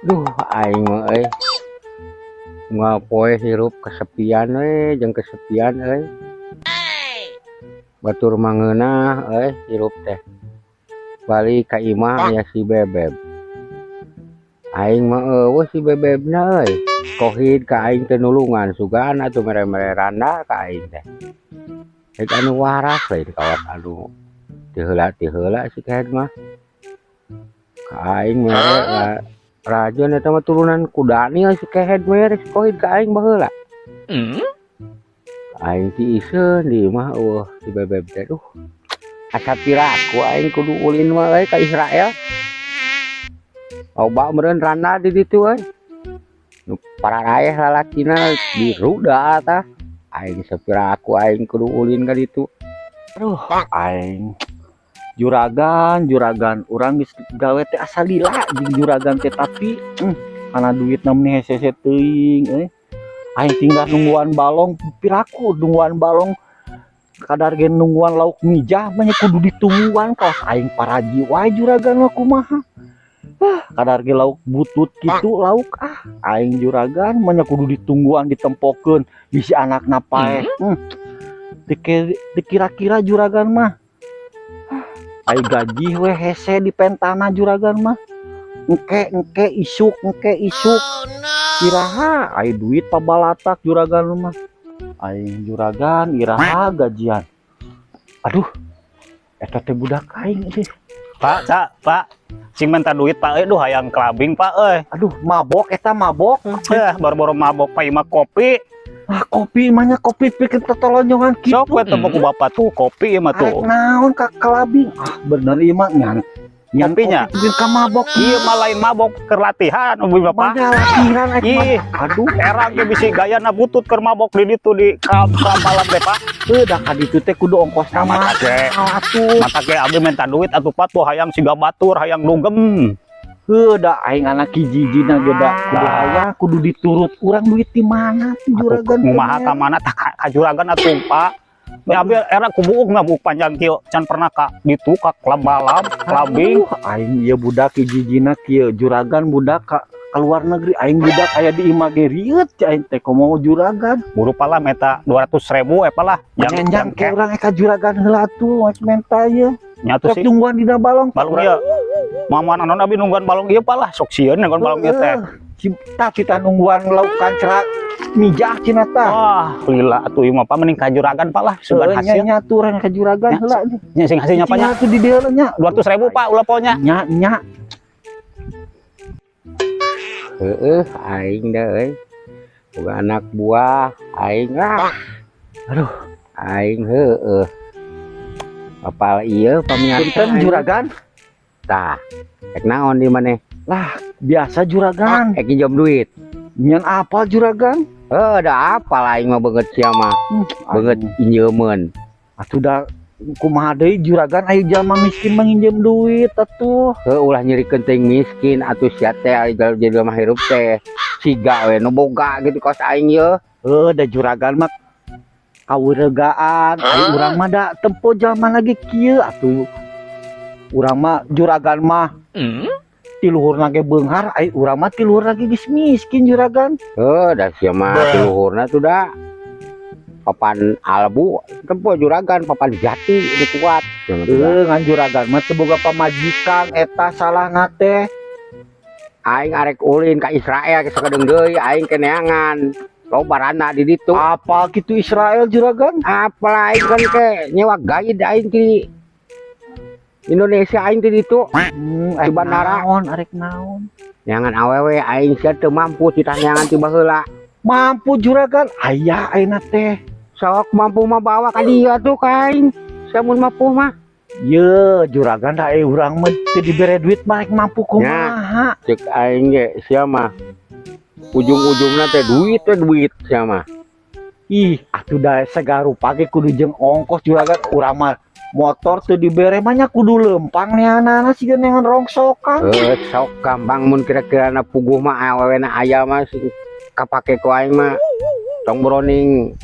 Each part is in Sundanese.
Duh, aing mah euy. Unggal poe hirup kesepian we jeung kesepian euy. Batur mah ngeunah euy hirup teh. Balik ka imah aya si Bebeb. Aing mah euweuh si Bebebna euy. Kohid ka aing teu nulungan, sugan atuh mere-mere randa ka aing teh. Rek anu waras lain kawas anu teu heula teu heula si Kehed mah. Ka aing mere rajon eta mah turunan ku Daniel si Kehed mere si Kohid ka aing baheula. Aing tiiseun di imah euweuh si Bebeb teh, duh. Asa piraku aing kudu ulin mah euy ka Israel. Loba meureun randa di ditu euy. Nu pararaeh lalakina diruda tah. Aing sapiraku aing kudu ulin ka ditu. Aduh, aing juragan, juragan, urang geus gawe teh asa lila jeung juragan teh, tapi kana duitna meni hese teuing euy. Aing tinggal nungguan balong, piraku nungguan balong, kadar ge nungguan lauk mijah mah nya kudu ditungguan, kawas aing paraji wae juragan mah kumaha. Ah, kadar ge lauk butut kitu lauk, ah aing juragan mah nya kudu ditungguan, ditempokeun bisi anakna paeh. Dikira-kira juragan mah. Ai gaji we hese dipentana juragan mah. Engke, engke isuk, engke isuk. Iraha ai duit pabalatak juragan mah. Aing juragan iraha gajian. Aduh. Eta teh budak aing euy. Pak, Cak, Pak. Sing minta duit, Pak, euy, duh hayang clubbing, Pak, euy. Aduh, mabok eta mabok. Eh, baru-baru mabok, Pak, imah kopi. Ah, kopi mah nya kopi bikin tetolonyohan kitu. Sok we temu ku bapak tuh kopi ieu mah Arek tuh. naon ka clubbing? Ah, bener ieu mah ngan. Ngan Kopinya? kopi bikin ka mabok. Ieu mah lain mabok, keur latihan ubi bapak. Mana latihan rek Ih. Aduh, Erang ge bisi gayana butut keur mabok di ditu di klub klub malam teh, Pak. Heuh, da ka ditu teh kudu ongkosna mah. Mata ge, Atuh. mata ge abdi minta duit atuh, Pak, tuh hayang siga batur, hayang dugem. Heuh, da aing anak hiji-hijina ge da kudu Lah. aya kudu diturut urang, duit di mana tuh juragan teh, Kumaha ka mana tah ka juragan atuh, Pak. Ya abdi era ku buuk na buuk panjang kieu can pernah ka ditu ka klub malam, clubbing. Aduh, aing ieu budak hiji-hijina kieu juragan, budak ka luar negeri, aing budak aya di imah ge rieut aing teh komo juragan. Buru pala meta 200 ribu lah. Nyanjang ke urang ka juragan heula atuh rek menta ieu. Nyatu Sok sih. Nungguan dina balong. Balong ieu. Mama naon abi nungguan balong ieu lah, sok sieun nungguan balong ieu teh. Cipta kita nungguan lauk kancra mijah cenah tah. Wah, lila atuh ieu mah, Pak, mending ka juragan, Pak, lah sugan Heuh, nya hasil. Nya atuh urang ka juragan Nya, heula. Nya sing hasilnya, Pak, nya. Nya tuh di dieu nya. 200 ribu, Pak, ulah ponya. Nya nya. Heeh, aing dah euy. Boga anak buah aing lah. Aduh. Aing heueuh. Apal ieu pamiarsa. Punten, Aing. juragan. Tah. Rek naon di maneh? Lah, biasa juragan. Rek nginjem duit. Nyan apa juragan? Heuh, da apal aing mah beungeut sia mah. Beungeut injeumeun. Atuh da kumaha deui juragan, ayo jalma miskin mah nginjem duit atuh. Heuh, ulah nyerikeun teuing miskin atuh sia teh, ari jelema hirup teh siga we nu boga gitu kos aing ye. Heuh, da juragan mah kawuregaan, ari urang mah da tempo jalma lagi kieu atuh. Urang mah juragan mah ti luhurna ge beunghar, ai urang mah ti luhur lagi geus miskin juragan. Heuh, da sia mah ti luhurna tuh da papan albu, tempo juragan papan jati nu kuat. Heuh, ngan juragan mah teu boga pamajikan, eta salahna teh. Aing arek ulin ka Israel ke sakedeung deui, aing ke neangan loba randa di ditu. Apa kitu Israel juragan? Apal aing kan ke nyewa guide aing di Indonesia, aing di ditu. Di bandara. Naon arek naon? Neangan awewe aing, sia teu mampu titah neangan ti baheula. Mampu juragan, aya ayeuna teh. Sok mampu mah bawa ka dieu tuh ka aing sia mun mampu mah. Ye, juragan, da urang mah teu dibere duit mah rek mampu kumaha? Cek aing ge sia mah ujung-ujungna teh duit teh duit sia mah. Ih, atuh da sagarupa ge kudu jeung ongkos juragan, urang mah motor teu dibere mah nya kudu lempang neanana siga neangan rongsokan. Eh, sok gampang mun kira-kira na puguh mah awewena aya mah sing kapake ku aing mah, tong boroning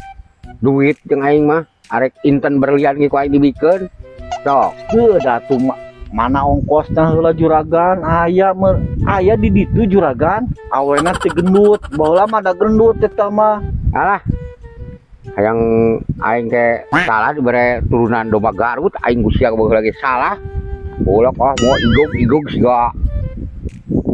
duit jeung aing mah, arek inten berlian ge ku aing dibikeun sok. Heuh, da atuh mah Mana ongkosna heula, juragan? Aya aya di ditu, juragan. Awena teh gendut, baheula mah da gendut eta mah. Alah. Hayang aing teh salah dibere turunan domba Garut, aing ku sia baheula lagi salah. Bolok ah, mau igog-igog siga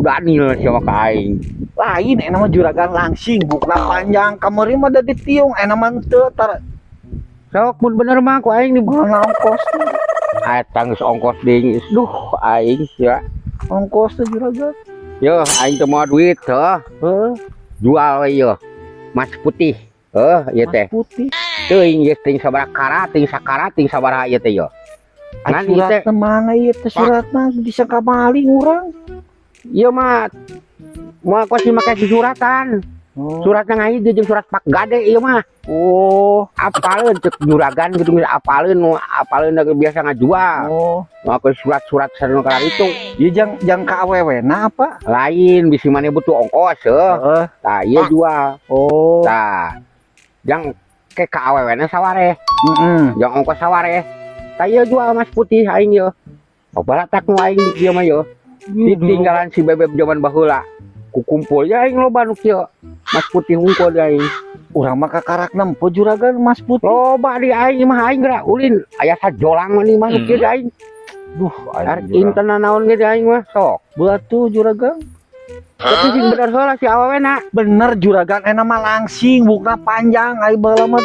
Daniel sia mah ka aing. Lain, eta mah juragan langsing, buukna panjang. Kamari mah da ditiung, eta mah teu tar. Sok mun bener mah ku aing di Mana ongkosna? Eta geus ongkos deui. Duh, aing sia. Ongkosna, juragan. Yo, aing teu mau duit heuh. Heuh. Jual we ieu. Mas putih. Heuh, ieu Mas teh. putih. Teuing ieu ting sabaraha karat, ting sakarat, ting sabaraha ieu teh yo. Ngan ieu teh Suratna mana ieu teh, suratna disangka maling urang. Ieu mah moal kos make suratan. Oh. Suratna ngahiji jeung surat Pak Gade ieu mah. Oh. Apaleun cek juragan gitu geus apaleun, nu apaleun biasa ngajual. Oh. Mau ke surat-surat sareng kana itu. Ieu jang ka awewena apa? Lain, bisi maneh butuh ongkos heuh. Heeh. Tah, ieu jual. Oh. Tah. Jang ke ka awewena sawareh, Heeh. jang ongkos sawareh. Tah, ieu jual mas putih aing ieu. Balatak nu aing di kieu mah ieu. Ditinggalan si Bebeb zaman baheula. Kukumpul ya aing loba nu kieu. Mas putih hungkul di aing. Urang mah kakarak nempo, juragan, mas putih. Loba di aing mah, aing geura ulin aya sajolang mah nih mah nu kieu di aing. Duh, Arek aing inten naon ge di aing mah sok. Batu, juragan. Tapi sing bener heula si awewena. Bener, juragan, enak mah langsing, buukna panjang, aing baheula mah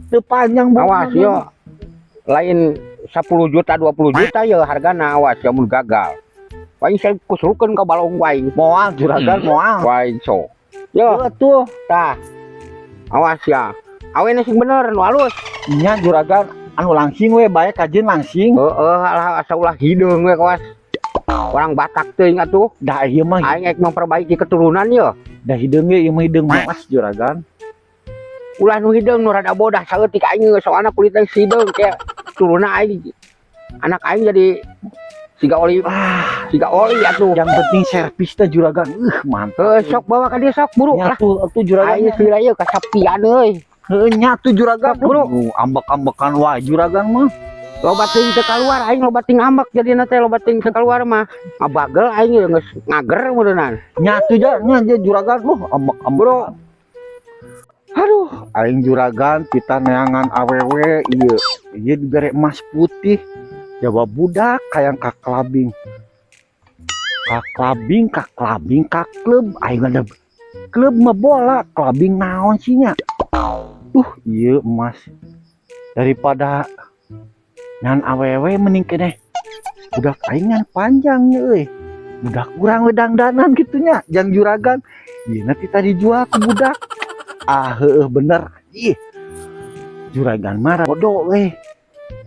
teu panjang buukna. Awas yo. Lain 10 juta 20 juta ya hargana, awas ya mun gagal. Aing saya kusurukeun ka balong ku aing. Moal, juragan, moal. Wae sok. Yo, Atuh. Tah. Awas ya. Awena sing bener nu alus. Nya, juragan, anu langsing we bae, kajeun langsing. Heeh, alah, asa ulah hideung we kawas. Orang Batak teuing atuh. Dah ieu mah Aing ek memperbaiki keturunan yo. Dah hideung ge, ieu mah hideung mas, juragan. Ulah nu hideung, nu rada bodah saeutik aing soalna kulitna hideung kayak turunna aing. Anak aing jadi siga oli, Ah, siga oli atuh. Yang penting servis teh, juragan. Mantap. Heuh, sok bawa ka dieu, sok buru lah. Nyatu atuh, juragan. Aing geus lila ieu kasapian euy. Heuh, nyatu, juragan. Sok, buru. Ambek-ambekan wae juragan mah. Loba teuing teu kaluar aing, loba teuing ambek jadina teh, loba teuing teu kaluar mah. Ngabagel aing geus ngager meureunnan. Nyatu ja nya ja, juragan, loh, ambek-ambek. Bro. Aduh, aing juragan kita neangan awewe ieu. Ieu dibere emas putih. Jawab budak hayang ka clubbing. Ka clubbing, ka clubbing, ka klub. Aing ada klub mah bola, clubbing naon sih nya? Ieu emas. Daripada ngan awewe mending keneh budak aing ngan panjang euy. Budak urang we dangdanan kitu nya, jang juragan. Ieu nanti tadi jual ke budak. Ah, heueuh, bener. Ih. Juragan mah bodoh we.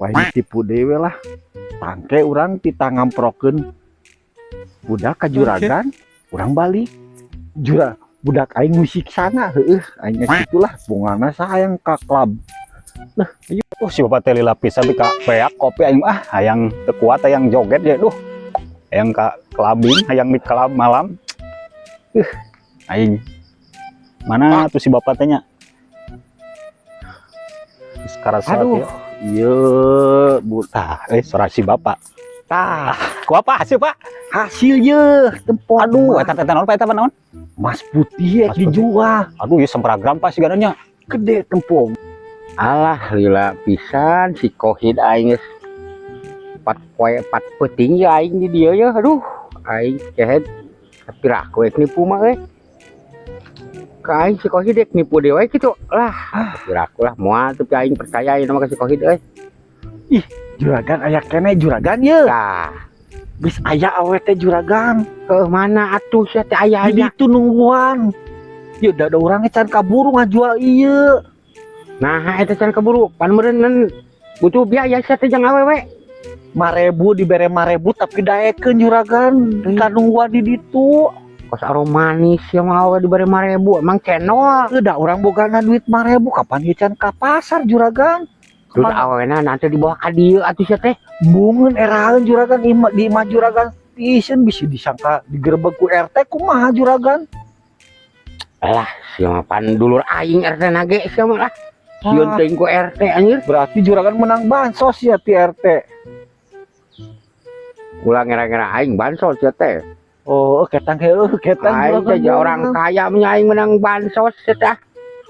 Wah, ini tipu dewe lah. Tangke urang tita ngamprokeun budak ka juragan, urang balik. Jura budak aing musik sana, heueuh, aing geus kitulah bungana sayang ka klub. Oh, si bapak teh lila pisan ka beak kopi aing, ah, hayang teu kuat, hayang joget ya, duh. Hayang ka clubbing, hayang di klub malam. Aing. Mana tuh si bapak teh nya? Geus karasa. Aduh, Ieu. Ieu bu. Tah, suara si bapak. Tah, Ku apa hasil, Pak? Hasil ye tempo. Aduh, eta eta naon, Pak? Eta naon? Mas putih Mas putih. Dijual. Aduh, ieu sabaraha gram, Pak, sigana nya? Gede tempo. Alah, lila pisan si Kohid, aing geus 4 poe 4 peuting ya aing di dieu ya. Aduh, aing kehed tapi raku ek nipu mah euy. Ka aing si Kohid ek nipu deui we kitu lah. Tapi raku lah, moal tapi aing percaya ieu mah ka si Kohid euy. Juragan, aya keneh, juragan, ye. Tah. Geus aya awe teh, juragan. Ke mana atuh sia teh aya Jadi aya? Itu nungguan. Ye da da urang can kaburu ngajual ieu. Nah, eta can keburu pan meureun butuh biaya sia teh jang awewe. Marebu dibere marebu tapi daekeun, juragan, ka nungguan di ditu. Kos aromanis ya mah awewe dibere 5.000 emang cendol. Teu da urang bogana duit 5.000, kapan ieu can ka pasar, juragan? Terus awewena nanti dibawa ka dieu atuh sia teh. Bungeun eraeun, juragan, ima di imah juragan pisan, bisa disangka digerebek ku RT kumaha, juragan? Alah, sia mah pan dulur aing RT nage sia mah lah. Sieun Ah. teuing ku RT anjir. Berarti juragan menang bansos ya ti RT. Ulah ngira-ngira aing bansos ya teh. Oh, ketang heuh, ketang. Aing teh juragan. Orang kaya mah aing menang bansos ya teh.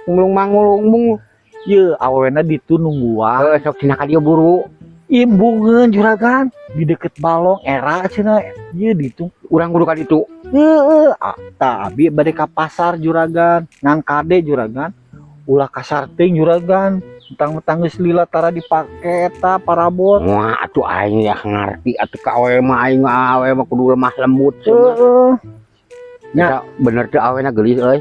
Mulung mangulung. Ye, awewena ditu nungguan. Heuh, sok cenah ka dieu buru. Imbungeun, juragan, di deket balong era cenah. Ye, ditu. Urang kudu ka ditu. Heeh, ah, tah abi bade ka pasar, juragan. Ngan kade, juragan. Ulah kasar teuing, juragan. Mentang-mentang geus lila tara dipake eta parabot. Wah, atuh aing ya ngarti atuh ka awewe mah, aing mah awewe mah kudu lemah lembut cenah. Heeh. Nya bener teu awena geulis euy?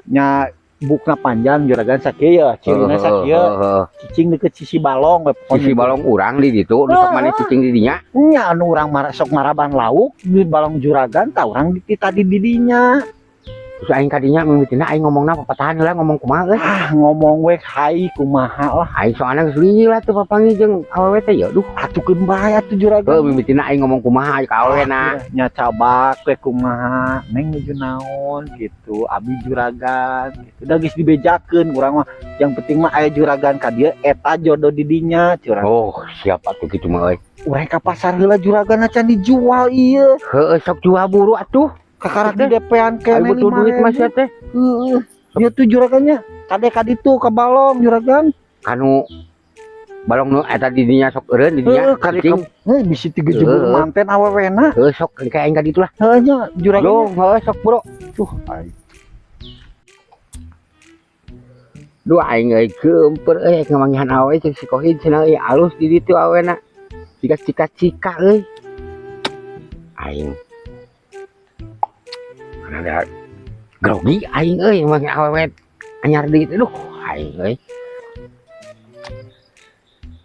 Nya bukna panjang, juragan, sakieu ya, cirina sakieu. Heeh. Cicing deket sisi balong we pokoknya. Sisi balong urang di ditu, nu sok maneh cicing di dinya. Nya anu urang sok maraban lauk di balong juragan, tah urang di tadi di dinya. Terus aing kadinya mimitina aing ngomongna papatahan heula, ngomong kumaha euy? Ah, ngomong we hai kumaha lah. Aing soalna geus lila tuh papanggih jeung awewe teh ya, duh. Atuh keun bae atuh, juragan. Heuh, mimitina aing ngomong kumaha ka awewena? Nya cabak we kumaha, "Neng, nuju naon?" gitu, "Abi juragan," gitu. Udah geus dibejakeun urang mah, yang penting mah aya juragan ka dieu eta jodoh di dinya curang. Oh, siap atuh kitu mah euy. Urang ka pasar heula, juragan, acan dijual ieu. Heueuh, sok jual buru atuh. Kakarak di DP-an Aing keneh. butuh duit mah sia teh. Heeh. Ieu tuh juragannya. Kade ka ditu ka balong, juragan. Kanu balong nu eta di dinya sok eureun di dinya. Heeh, kade Cicing. ka heuh bisi tigejebur Heeh. manten awewena. Heuh, sok kayak aing ka ditu lah. Heuh nya, juragan. Yo, heuh, sok bro. Tuh aing. Duh, aing euy geumpeur euy ngamanggihan awewe jeung si Kohid cenah euy, alus di ditu awena. Siga cika-cika euy. Aing. Mana ada grogi aing euy manggih awewe anyar di ditu. Duh, aing euy.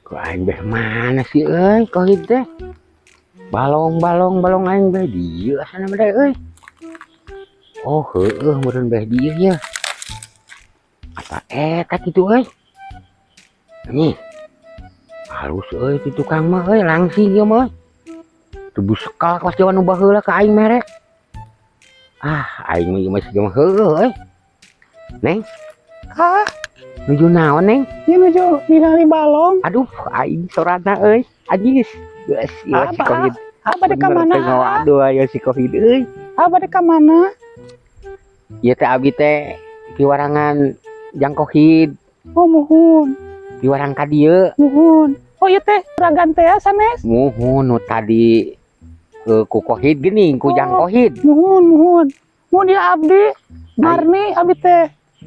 Ku aing beh mana sih euy Kohid teh? Balong balong balong aing beh dieu asana mah euy. Oh, heueuh meureun beh dieu ya. Apa eta kitu euy? Nih. Halus euy ti tukang mah euy, langsing ieu mah euy. Tubuh sekal kelas jawa nu baheula ka aing mere. Ah, aing mah ieu mah siga mah heueuh euy. Neng, Hah? Nuju naon, Neng? Ini nuju ningali balong. Aduh, aing sorana euy. Ajis. Geus ieu si Apa? Kohid. Apa di Bener mana? teh ngawaduh aya si Kohid euy. Apa di mana? Ieu teh abi teh piwarangan jang Kohid, Oh, muhun, piwarang ka dieu. Muhun. Oh, iya teh, juragan teh ya, sanes. Muhun nu tadi ku Kohid geuning, ku jang Oh. Kohid. Muhun, muhun. Muhun ya abdi. Marni abdi teh.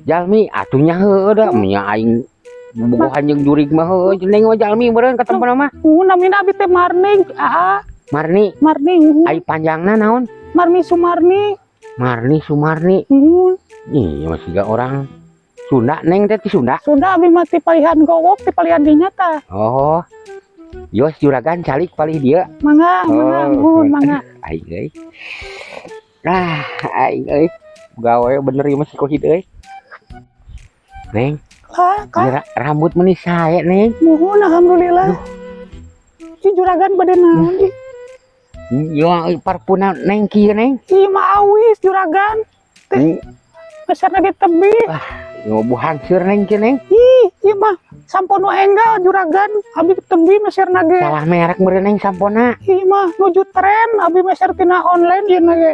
Jalmi atuh nya heueuh da nya aing bobogohan jeung jurig mah heueuh, neng mah jalmi meureun katempona mah. Muhun, namina abdi teh Marni. Ah, Marni, Marni muhun. Ai panjangna naon? Marni Sumarni. Marni Sumarni. Muhun. Ih, masih gak orang Sunda, neng teh ti Sunda. Sunda abi mah ti palihan gowok, ti palihan dinya tah. Oh. Yos juragan calik palih dieu. Mangga, mangga, Oh. muhun, mangga. Aing euy. Ah, aing euy. Gawe bener ieu mah si Kohid euy. Neng, Kak, kak. ieu rambut meuni sae, Neng. Muhun, alhamdulillah. Si juragan bade naon ih? Yo parfumna neng kieu, Neng. Ih mah awis, juragan. Teh, besarna di tebi. Ngobuhan seur neng kieu, Neng. Ih, ieu mah sampo nu enggal, juragan, abi tebi meserna ge. Salah merek meureun, Neng, sampona. Ih mah nuju tren, abi meser tina online ieu na ge.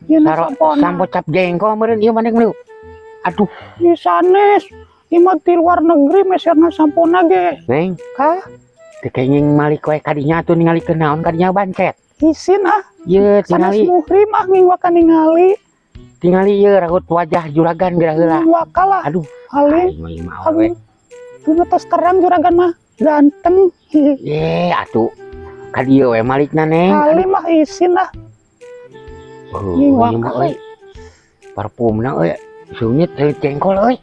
Ieu na Saro, sampona. Sampo cap jengkol meureun ieu mah, Neng meuli. Aduh, Ih sanes. Ieu mah ti luar negeri meserna sampona ge. Neng, Kah? Teu kenging malik we kadinya atuh ningalikeun naon kadinya, bancet? Isin ah, Ye, sanes tingali muhrim ah ngiwakan ningali. Tingali ieu raut wajah juragan geura heula. Ngiwaka lah. Aduh, Alim. aing mah ieu mah awewe. Abi mah tos terang juragan mah ganteng. Ye, atuh ka dieu we malikna, Neng. Alim mah isin ah. Oh, Ngiwaka ieu mah euy. Parfumna euy, sunyit seungit jengkol euy.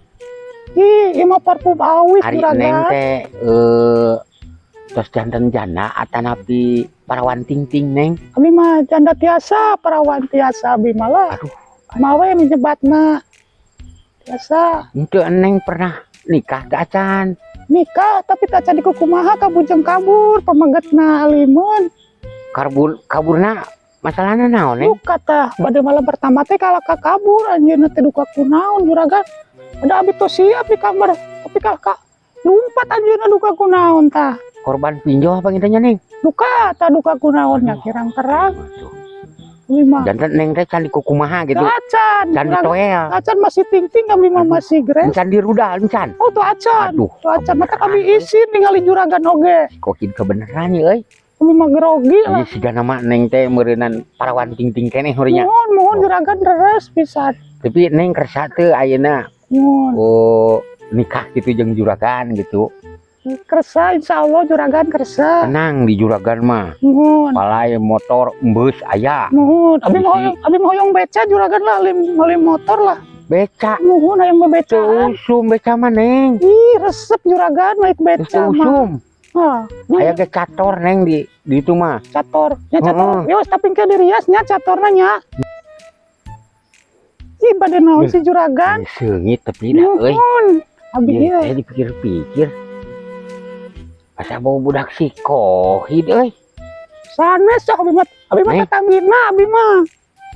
Ih, ieu mah parfum awis, Ari Neng juragan. Teh tos janten janda atanapi parawan ting-ting, Neng? Abi mah janda tiasa, perawan tiasa abi malah. Aduh. Mawe nu nyebatna. Tiasa. Henteu, Neng pernah nikah teu acan? Nikah tapi tak jadi kumaha kabujeng kabur pamegetna alimun. Kabur kaburna masalahna naon, Neng? Duka tah pada malam pertama teh kalah ka kabur anjeunna teh, duka kunaon, juragan. Ada abi tuh siap di kamar tapi kalah ka lumpat anjeunna, duka kunaon tah. Korban pinjol apa ngitanya, Neng? Duka tah, duka kunaon nya, kirang terang. Abi mah. Janten neng teh can dikukumaha gitu. Acan. Can ditoel. Acan, masih ting-ting kami mah, masih gres. Can dirudal can. Oh, tuh acan. Aduh. Tuh acan, mata kami isin ningali juragan oge. Kokin kebenaran ya euy. Kami mah grogi lah. Ieu siga nama neng teh meureunnan parawan ting-ting keneh heureun nya. Muhun, muhun juragan, deres pisan. Tapi neng kersa teu ayeuna? Muhun. Oh, nikah gitu jeung juragan gitu? Kersa, insya Allah juragan, kersa. Tenang, di juragan mah. Muhun. Palai motor embus aya. Muhun. Abi Bisi. mau hoyong, abi mau hoyong beca juragan lah, lim lim motor lah. Beca? Muhun, hayang Teu bebecaan. usum beca mah, neng. Ih, resep juragan naik Geus beca teu mah. usum. Ah, Aya ge cator, neng, di itu mah. Cator. Nya cator. Heeh. Yo, tapi ke dirias nya catorna nya. Ih, bade naon sih juragan? Seungit tapi dah euy. Muhun. Abi Ieu ieu. teh dipikir-pikir. Asa bau budak si Kohid euy. Sanes sok abi mah, abi mah Neng. tatanggina abi mah.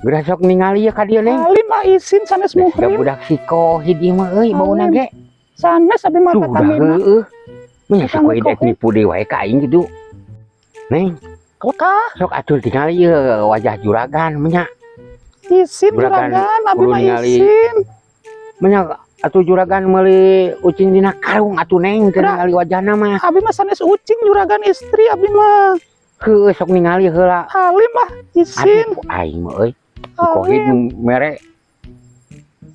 Geura sok ningali ya ka dieu, neng. Alim mah isin sanes Siga muhrim. budak si Kohid ieu mah euy bauna Alim. ge. Sanes abi mah Tuh dah tatanggina. heueuh. Nya si Tatanggi Kohid rek Kohid. nipu deui wae ka aing gitu. Neng, Kelekah. Sok atuh tingali ieu wajah juragan nya. Isin Juragan, juragan, abi kudu mah ningali. isin. Nya atuh juragan meuli ucing dina karung atuh, neng, teu Udah. ningali wajahna mah. Abi mah sanes ucing juragan, istri abi mah. Heueuh, sok ningali heula. Alim mah isin. Aduh, aing mah euy. Si Kohid Alim. mere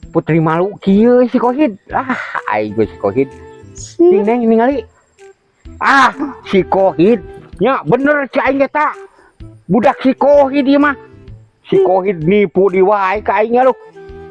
putri malu kieu si Kohid. Ah, aing ge si Kohid. Isin. Ting, neng, ningali. Ah, si Kohid. Nya bener si aing eta. Budak si Kohid ieu mah. Si Kohid nipu di wae ka aing lu.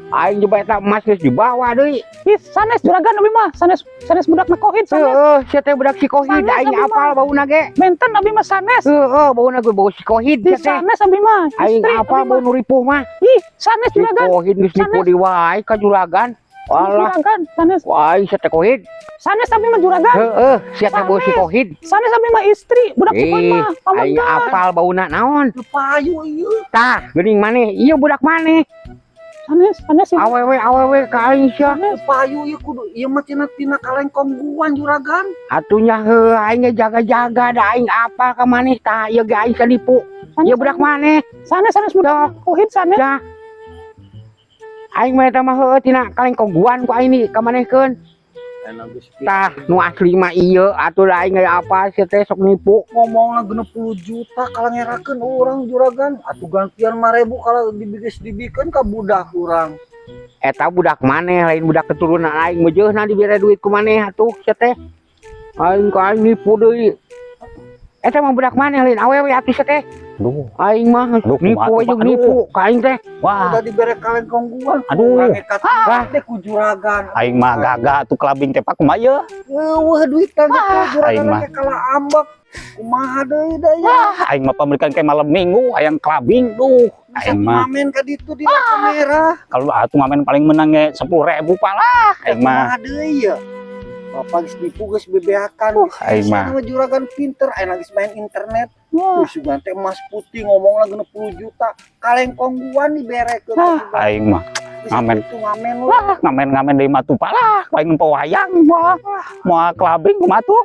Aing coba eta emas geus dibawa deui. Ih, sanes juragan abi mah, sanes, sanes budak na Kohid, sanes. Heeh, sia teh budak si Kohid, Sanes, aing abi mah. apal bauna ge. Benten abi mah sanes. Heeh, bauna ge bau si Kohid Ih, sia teh. sanes abi mah. Aing Istri apal abi bau mah. nu ripuh mah. Ih, sanes Si juragan. Kohid geus nipu Sanes. di wae ka juragan. Alah, Juragan, sanes. wah aing sia teh Kohid. Sanes abi mah juragan. Heeh, sia teh bau si Sanes. Kohid. Sanes abi mah, istri budak si Kohid Ih, mah. aing Pamegat. apal bauna naon. Payu ieu. Tah, geuning maneh, ieu budak maneh. Sanes, sanes ieu. Awewe awewe ka aing sia. Sanes. Payu ieu kudu ieu mah cenah tina kalengkongguan juragan. Atuh nya heuh, aing ge jaga-jaga da aing apal ka maneh tah ieu ge aing sanipu. Sanes, Ieu budak maneh. Sanes, sanes budak Kohid sanes. Dah. Aing mah eta mah heueuh tina kalengkongguan ku aing ni ka manehkeun. Tah, nu asli mah ieu atuh da aing ge apa sia teh sok nipu. Ngomongna 60 juta kalah ngerakeun urang juragan, atuh gantian 5000 kalau dibigis dibikeun ka budak urang. Eta budak maneh, lain budak keturunan aing. Meujeuhna dibere duit ku maneh atuh sia teh. Aing ka aing nipu deui. Eta mah budak maneh, lain awewe atuh sia teh. Aduh, Aing mah Aduh, nipu kumaha aja tuh, Pak? nipu ka aing teh. Wah, Udah dibere kalengkongguan. Aduh. Urang ekat Ah. deh ku juragan. Aing mah gagah tuh kelabing teh, Pak, kumaha ieu? Eueuh duit teh juragan Aing mah. ge kalah ambek. Kumaha deui da ya? Aing mah pamerikan kayak malam minggu hayang kelabing duh. Bisa Aing mah ngamen ka ditu di kamera. Kalau atuh ngamen paling menang ge 10.000 Pak lah. Aing mah Kumaha deui ya? Bapak geus nipu, geus bebeakan. Aing mah. Sama juragan pinter, aing geus main internet. Wah, Wih, sugan teh emas putih ngomongna 60 juta. Kalengkongguan diberekeun. Ah. Aing mah ngamen. Itu ngamen lah. Ngamen-ngamen deui mah tuh Pak lah, paling nempo wayang wah. Moal kelabing kumaha tuh?